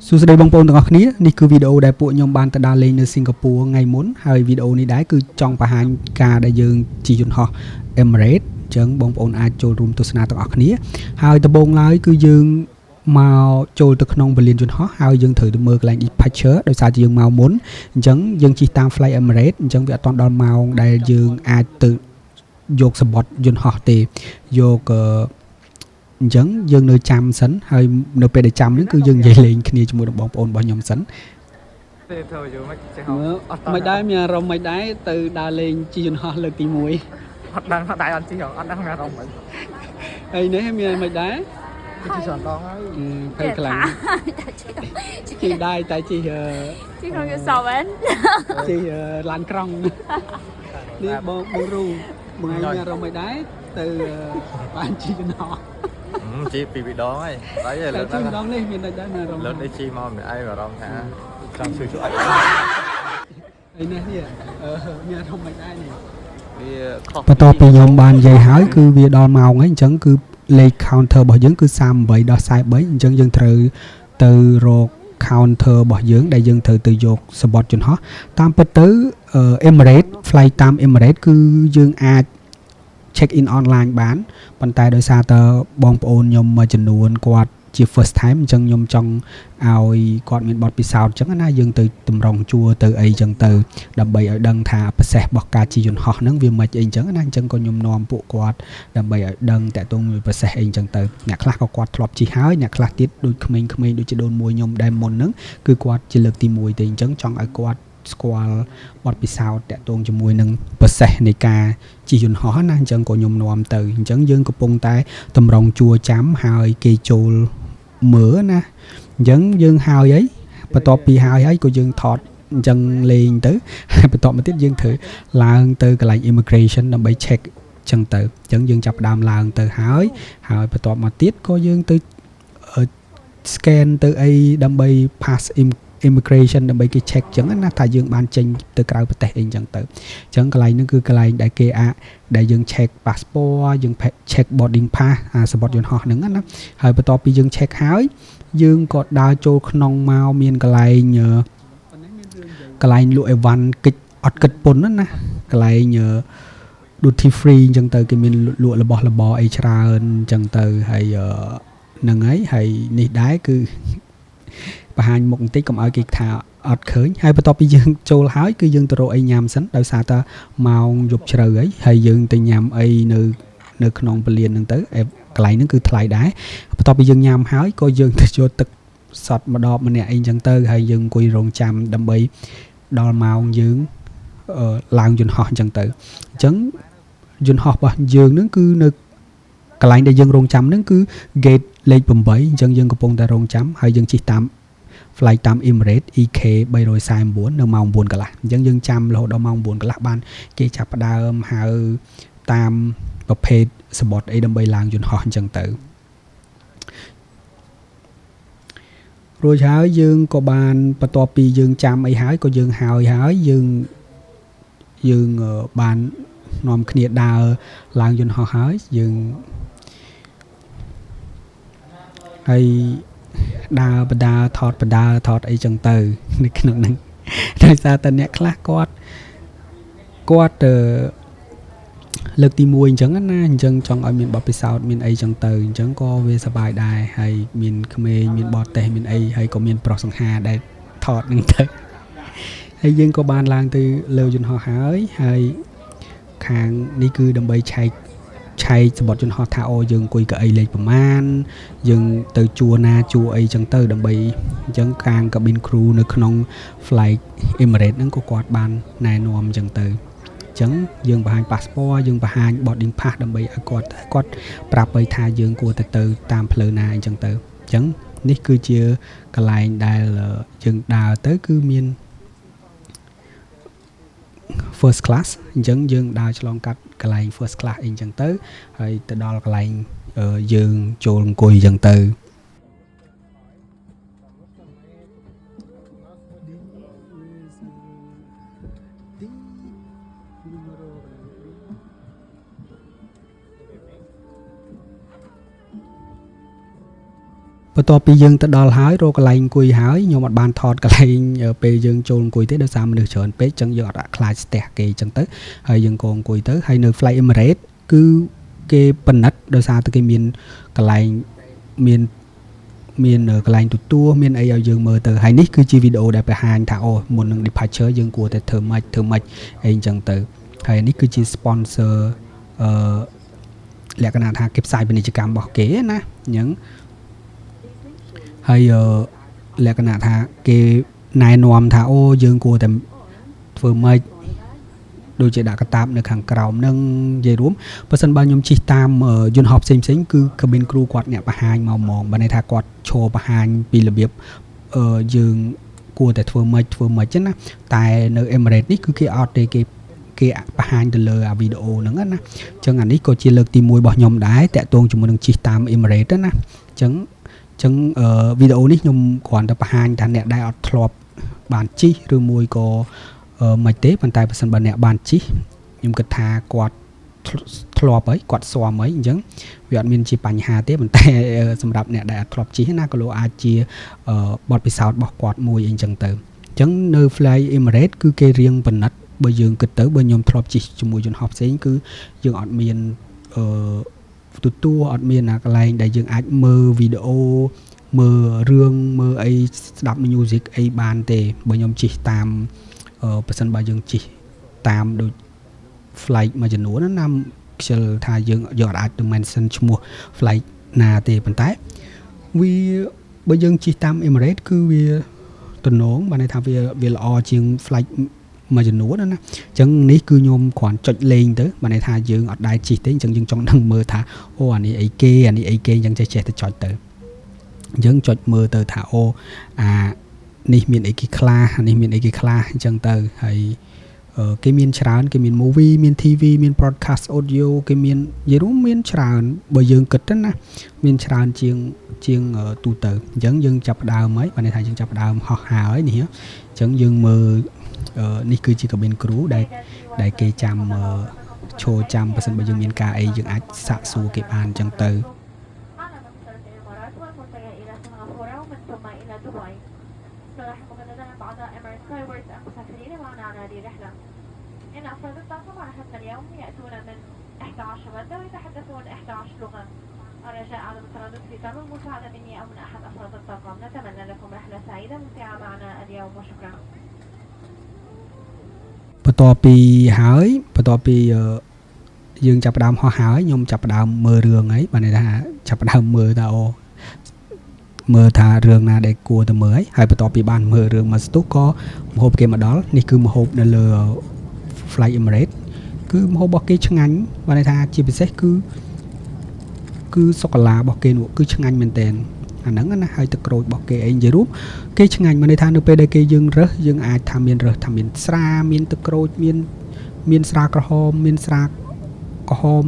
សួស្តីបងប្អូនទាំងអស់គ្នានេះគឺវីដេអូដែលពួកខ្ញុំបានទៅដើរលេងនៅសិង្ហបុរីថ្ងៃមុនហើយវីដេអូនេះដែរគឺចង់បង្ហាញការដែលយើងជិះយន្តហោះ Emirates អញ្ចឹងបងប្អូនអាចចូលរួមទស្សនាទាំងអស់គ្នាហើយដំបូងឡើយគឺយើងមកចូលទៅក្នុងពលានយន្តហោះហើយយើងត្រូវទៅមើលកន្លែង departure ដោយសារជាយើងមកមុនអញ្ចឹងយើងជិះតាម Flight Emirates អញ្ចឹងវាអត់ទាន់ដល់ម៉ោងដែលយើងអាចទៅយកសំបុត្រយន្តហោះទេយកអឺ អញ្ចឹងយើងនៅចាំសិនហើយនៅពេលដែលចាំហ្នឹងគឺយើងនិយាយលេងគ្នាជាមួយនឹងបងប្អូនរបស់ខ្ញុំសិន ទេធ្វើយូរមិនចេះ មើល អត់ មិនដែរមានអារម្មណ៍មិនដែរទៅដើរលេងជិះយន្តហោះលើកទី1 អត់ដឹងអត់ដែរអត់ជិះអត់ដឹងមានអារម្មណ៍មិន ហើយនេះមានមិនដែរ ជិះច្រើនដងហើយ ភ័យខ្លាំងជិះដែរតែជិះអឺ ជិះក្នុងយន្តសមែន ជិះអឺឡានក្រុងនេះបងបងរូមួយថ្ងៃមានអារម្មណ៍មិនដែរទៅអឺបានជិះយន្តហោះ ជិះពីរដងហើយហើយ តែ លើកហ្នឹង ជិះម្ដងនេះមានមិនដែរមានអារម្មណ៍ លើកនេះជិះមកម្នាក់ឯងអារម្មណ៍ថាចង់ជួយជួយអត់ ហើយនេះនេះអឺមានអារម្មណ៍មិនដែរនេះ វាខុស បន្ទាប់ពីខ្ញុំបាននិយាយហើយគឺវាដល់ម៉ោងហើយអញ្ចឹងគឺលេខ counter របស់យើងគឺ38ដល់43អញ្ចឹងយើងត្រូវទៅរក counter របស់យើងដែលយើងត្រូវទៅយកសំបុត្រយន្តហោះតាមពិតទៅអឺ Emirates flight តាម Emirates គឺយើងអាច check in online បានប៉ុន្តែដោយសារតើបងប្អូនខ្ញុំមួយចំនួនគាត់ជា first time អញ្ចឹងខ្ញុំចង់ឲ្យគាត់មានបទពិសោធន៍អញ្ចឹងណាយើងទៅតម្រង់ជួរទៅអីអញ្ចឹងទៅដើម្បីឲ្យដឹងថា process របស់ការជិះយន្តហោះហ្នឹងវាមិនអីអញ្ចឹងណាអញ្ចឹងក៏ខ្ញុំនាំពួកគាត់ដើម្បីឲ្យដឹងតាក់ទងមួយ process អីអញ្ចឹងទៅអ្នកខ្លះក៏គាត់ធ្លាប់ជិះហើយអ្នកខ្លះទៀតដូចក្មេងៗដូចជាដូនមួយខ្ញុំដែលមុនហ្នឹងគឺគាត់ជាលើកទី1ទេអញ្ចឹងចង់ឲ្យគាត់ស្គាល់បទពិសោធន៍តាក់ទងជាមួយនឹង process នៃការជិះយន្តហោះណាអញ្ចឹងក៏ខ្ញុំនាំទៅអញ្ចឹងយើងកំពុងតែតម្រង់ជួរចាំហើយគេចូលមើលណាអញ្ចឹងយើងហើយអីបន្ទាប់ពីហើយហើយក៏យើងថតអញ្ចឹងលេងទៅហើយបន្ទាប់មកទៀតយើងត្រូវឡើងទៅកន្លែង immigration ដើម្បី check អញ្ចឹងទៅអញ្ចឹងយើងចាប់ផ្ដើមឡើងទៅហើយហើយបន្ទាប់មកទៀតក៏យើងទៅអឺ scan ទៅអីដើម្បី pass immigration ដើម្បីគេ check អញ្ចឹងណាថាយើងបានចេញទៅក្រៅប្រទេសអីអញ្ចឹងទៅអញ្ចឹងកន្លែងហ្នឹងគឺកន្លែងដែលគេអាចដែលយើង check passport យើង check boarding pass អាសំបុត្រយន្តហោះហ្នឹងណាហើយបន្ទាប់ពីយើង check ហើយយើងក៏ដើរចូលក្នុងមកមានកន្លែងអឺកន្លែងលក់អីវ៉ាន់គិតអត់គិតពន្ធណាណាកន្លែងអឺ duty free អញ្ចឹងទៅគេមានលក់របស់របរអីច្រើនអញ្ចឹងទៅហើយអឺហ្នឹងហើយហើយនេះដែរគឺ បង្ហាញមុខបន្តិចកុំឲ្យគេថាអត់ឃើញហើយបន្ទាប់ពីយើងចូលហើយគឺយើងទៅរកអីញ៉ាំសិនដោយសារតែម៉ោងយប់ជ្រៅហើយហើយយើងទៅញ៉ាំអីនៅនៅក្នុងពលានហ្នឹងទៅអេកន្លែងហ្នឹងគឺថ្លៃដែរបន្ទាប់ពីយើងញ៉ាំហើយក៏យើងទៅយកទឹកសត់ម្ដបម្នាក់អីចឹងទៅហើយយើងអង្គុយរងចាំដើម្បីដល់ម៉ោងយើងអឺឡើងយន្តហោះអញ្ចឹងទៅអញ្ចឹងយន្តហោះរបស់យើងហ្នឹងគឺនៅកន្លែងដែលយើងរងចាំហ្នឹងគឺ gate លេខ8អញ្ចឹងយើងកំពុងតែរងចាំហើយយើងជិះតាម flight តាម Emirates EK 349នៅម៉ោង9កន្លះអញ្ចឹងយើងចាំរហូតដល់ម៉ោង9កន្លះបានគេចាប់ផ្ដើមហៅតាមប្រភេទសំបុត្រអីដើម្បីឡើងយន្តហោះអញ្ចឹងទៅរួចហើយយើងក៏បានបន្ទាប់ពីយើងចាំអីហើយក៏យើងហើយហើយយើងយើងអឺបាននាំគ្នាដើរឡើងយន្តហោះហើយយើងហើយ ដើរបដាថតបដាថតអីចឹងទៅនៅក្នុងហ្នឹងដោយសារតែអ្នកខ្លះគាត់គាត់អឺលើកទី1អញ្ចឹងណាអញ្ចឹងចង់ឲ្យមានបទពិសោធន៍មានអីចឹងទៅអញ្ចឹងក៏វាសប្បាយដែរហើយមានក្មេងមានបរទេសមានអីហើយក៏មានប្រុសសង្ហាដែលថតហ្នឹងទៅហើយយើងក៏បានឡើងទៅលើយន្តហោះហើយហើយខាងនេះគឺដើម្បីឆែកឆែកសំបុត្រយន្តហោះថាអូយើងអង្គុយកៅអីលេខប្រមាណ យើងទៅជួរណាជួរអីចឹងទៅដើម្បីអញ្ចឹងខាង cabin crew នៅក្នុង flight Emirates ហ្នឹងក៏គាត់បានណែនាំអញ្ចឹងទៅអញ្ចឹងយើងបង្ហាញ passport យើងបង្ហាញ boarding pass ដើម្បីឲ្យគាត់គាត់ប្រាប់ឲ្យថាយើងគួរតែទៅតាមផ្លូវណាអញ្ចឹងទៅអញ្ចឹងនេះគឺជាកន្លែងដែលយើងដើរទៅគឺមាន first class អញ្ចឹងយើងដើរឆ្លងកាត់កន្លែង first class អីអញ្ចឹងទៅហើយទៅដល់កន្លែងអឺយើងចូលអង្គុយអញ្ចឹងទៅ ប បន្ទាប់ពីយើងទៅដល់ហើយរកកន្លែងអង្គុយហើយខ្ញុំអត់បានថតកន្លែងពេលយើងចូលអង្គុយទេដោយសារមនុស្សច្រើនពេកអញ្ចឹងយើងអត់ខ្លាចស្ទះគេអញ្ចឹងទៅហើយយើងក៏អង្គុយទៅហើយនៅ Fly Emirates គឺគេពិនិត្យដោយសារតែគេមានកន្លែងមានមានកន្លែងទទួលមានអីឲ្យយើងមើលទៅហើយនេះគឺជាវីដេអូដែលបង្ហាញថាអូមុននឹង departure យើងគួរតែធ្វើម៉េចធ្វើម៉េចអីអញ្ចឹងទៅហើយនេះគឺជា sponsor អឺលក្ខណៈថាគេផ្សាយពាណិជ្ជកម្មរបស់គេណាអញ្ចឹងហើយលក្ខណៈថាគេណែនាំថាអូយើងគួរតែធ្វើម៉េចដូចជាដាក់កតាបនៅខាងក្រោមនឹងនិយាយរួមបើសិនបើខ្ញុំជិះតាមយន្តហោះផ្សេងផ្សេងគឺ cabin crew គាត់អ្នកបង្ហាញមកហ្មងបើន័យថាគាត់ឈរបង្ហាញពីរបៀបយើងគួរតែធ្វើម៉េចធ្វើម៉េចណាតែនៅ Emirates នេះគឺគេអត់ទេគេគេបង្ហាញទៅលើអាវីដេអូហ្នឹងណាអញ្ចឹងអានេះក៏ជាលើកទី1របស់ខ្ញុំដែរតាក់ទងជាមួយនឹងជិះតាម Emirates ណាអញ្ចឹងអញ្ចឹងវីដេអូនេះខ្ញុំគ្រាន់តែបង្ហាញថាអ្នកដែលអត់ធ្លាប់បានជិះឬមួយក៏មិនទេប៉ុន្តែបើសិនបើអ្នកបានជិះខ្ញុំគិតថាគាត់ធ្លាប់ហើយគាត់ស៊ាំហើយអញ្ចឹងវាអត់មានជាបញ្ហាទេប៉ុន្តែសម្រាប់អ្នកដែលអត់ធ្លាប់ជិះណាក៏លោកអាចជាបទពិសោធន៍របស់គាត់មួយអីចឹងទៅអញ្ចឹងនៅ Fly Emirates គឺគេរៀងពិនិត្យបើយើងគិតទៅបើខ្ញុំធ្លាប់ជិះជាមួយយន្តហោះផ្សេងគឺយើងអត់មានអឺទទួលអត់មានអាកន្លែងដែលយើងអាចមើលវីដេអូមើលរឿងមើលអីស្ដាប់ music អីបានទេបើខ្ញុំជិះតាមបើសិនបើយើងជិះតាមដូច flight មួយចំនួនណាខ្ជិលថាយើងយើងអាចទៅ mention ឈ្មោះ flight ណាទេប៉ុន្តែវាបើយើងជិះតាម Emirates គឺវាទំនងបានន័យថាវាវាល្អជាង flight មួយចំនួនណាអញ្ចឹងនេះគឺខ្ញុំគ្រាន់ចុចលេងទៅបានន័យថាយើងអត់ដែលជិះទេអញ្ចឹងយើងចង់ដឹងមើលថាអូអានេះអីគេអានេះអីគេអញ្ចឹងចេះចេះទៅចុចទៅអញ្ចឹងចុចមើលទៅថាអូអានេះមានអីគេខ្លះអានេះមានអីគេខ្លះអញ្ចឹងទៅហើយគេមានច្រើនគេមាន movie មាន TV មាន broadcast audio គេមាននិយាយរួមមានច្រើនបើយើងគិតទៅណាមានច្រើនជាងជាងទូទៅអញ្ចឹងយើងចាប់ផ្ដើមហើយបានន័យថាយើងចាប់ផ្ដើមហោះហើរហើយនេះអញ្ចឹងយើងមើលនេះគឺជា cabin crew ដែលដែលគេចាំឈរចាំបើសិនបើយើងមានការអីយើងអាចសាកសួរគេបានអញ្ចឹងទៅ على مفترق الإمارات والمتجه إلى سنغافورة ومن ثم إلى دبي. نرحب مجددا بأعضاء Emirates Skywards المسافرين معنا على هذه الرحلة. إن أفراد الطاقم على رحلتنا اليوم يأتون من 11 بلدة ويتحدثون 11 لغة. الرجاء عدم التردد في طلب المساعدة مني أو من أحد أفراد الطاقم. نتمنى لكم رحلة سعيدة ممتعة معنا اليوم وشكرا. បន្ទាប់ពីហើយបន្ទាប់ពីយើងចាប់ផ្ដើមហោះហើយខ្ញុំចាប់ផ្ដើមមើលរឿងហើយបានន័យថាចាប់ផ្ដើមមើលថាអូមើលថារឿងណាដែលគួរតែមើលហើយហើយបន្ទាប់ពីបានមើលរឿងមកស្ទុះក៏ម្ហូបគេមកដល់នេះគឺម្ហូបនៅលើ Fly Emirates គឺម្ហូបរបស់គេឆ្ងាញ់បានន័យថាជាពិសេសគឺគឺសូកូឡារបស់គេនោះគឺឆ្ងាញ់មែនតើអាហ្នឹងណាហើយទឹកក្រូចរបស់គេអីនិយាយរួមគេឆ្ងាញ់មានន័យថានៅពេលដែលគេយើងរើសយើងអាចថាមានរើសថាមានស្រាមានទឹកក្រូចមានមានស្រាក្រហមមានស្រាក្រហម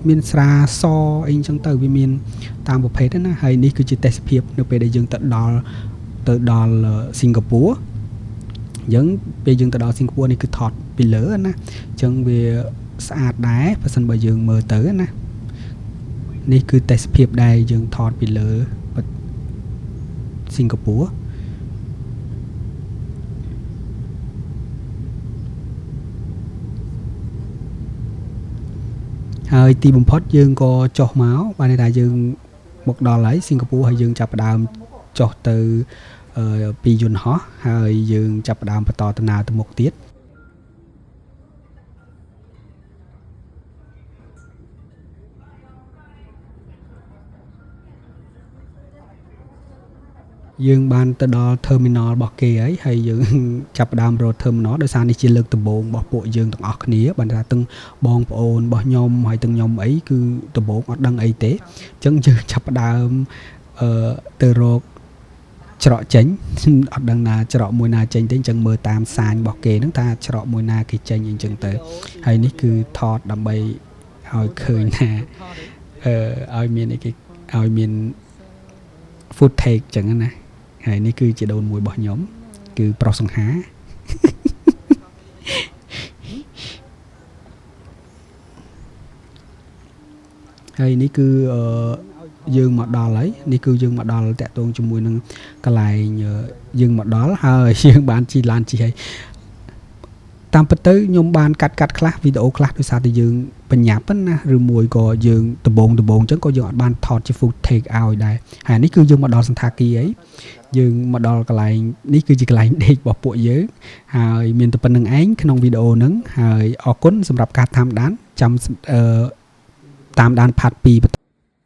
មានស្រាសអីចឹងទៅវាមានតាមប្រភេទណាហើយនេះគឺជាទេសភាពនៅពេលដែលយើងទៅដល់ទៅដល់សិង្ហបុរីអញ្ចឹងពេលយើងទៅដល់សិង្ហបុរីនេះគឺថតពីលើណាអញ្ចឹងវាស្អាតដែរបើសិនបើយើងមើលទៅណានេះគឺទេសភាពដែលយើងថតពីលើសិង្ហបុរីហើយទីបំផុតយើងក៏ចុះមកបានន័យថាយើងមកដល់ហើយសិង្ហបុរីហើយយើងចាប់ផ្ដើមចុះទៅពីយន្តហោះហើយយើងចាប់ផ្ដើមបន្តដំណើរទៅមុខទៀតយើងបានទៅដល់ terminal របស់គេហើយហើយយើងចាប់ផ្ដើមរក terminal ដោយសារនេះជាលើកដំបូងរបស់ពួកយើងទាំងអស់គ្នាបានថាទាំងបងប្អូនរបស់ខ្ញុំហើយទាំងខ្ញុំអីគឺដំបូងអត់ដឹងអីទេអញ្ចឹងយើងចាប់ផ្ដើមទៅរកច្រកចេញអត់ដឹងណាច្រកមួយណាចេញទេអញ្ចឹងមើលតាមសាញរបស់គេហ្នឹងថាច្រកមួយណាគេចេញអញ្ចឹងទៅហើយនេះគឺថតដើម្បីឲ្យឃើញថាឲ្យមានអីគេឲ្យមាន footage អញ្ចឹងណាហើយនេះគឺជាដូនមួយរបស់ខ្ញុំគឺប្រុសសង្ហាហើយនេះគឺ យើងមកដល់ហើយនេះគឺយើងមកដល់តាក់ទងជាមួយនឹងកន្លែងយើងមកដល់ហើយយើងបានជិះឡានជិះហើយតាមពិតទៅខ្ញុំបានកាត់កាត់ខ្លះវីដេអូខ្លះដោយសារតែយើងបញ្ញាប់ណាឬមួយក៏យើងដបងដបងអញ្ចឹងក៏យើងអត់បានថតជា footage ឲ្យដែរហើយនេះគឺយើងមកដល់សន្តាគារអីយើងមកដល់កន្លែងនេះគឺជាកន្លែងដេករបស់ពួកយើងហើយមានតែប៉ុណ្្នឹងឯងក្នុងវីដេអូហ្នឹងហើយអរគុណសម្រាប់ការតាមដានចាំអឺតាមដាន part 2។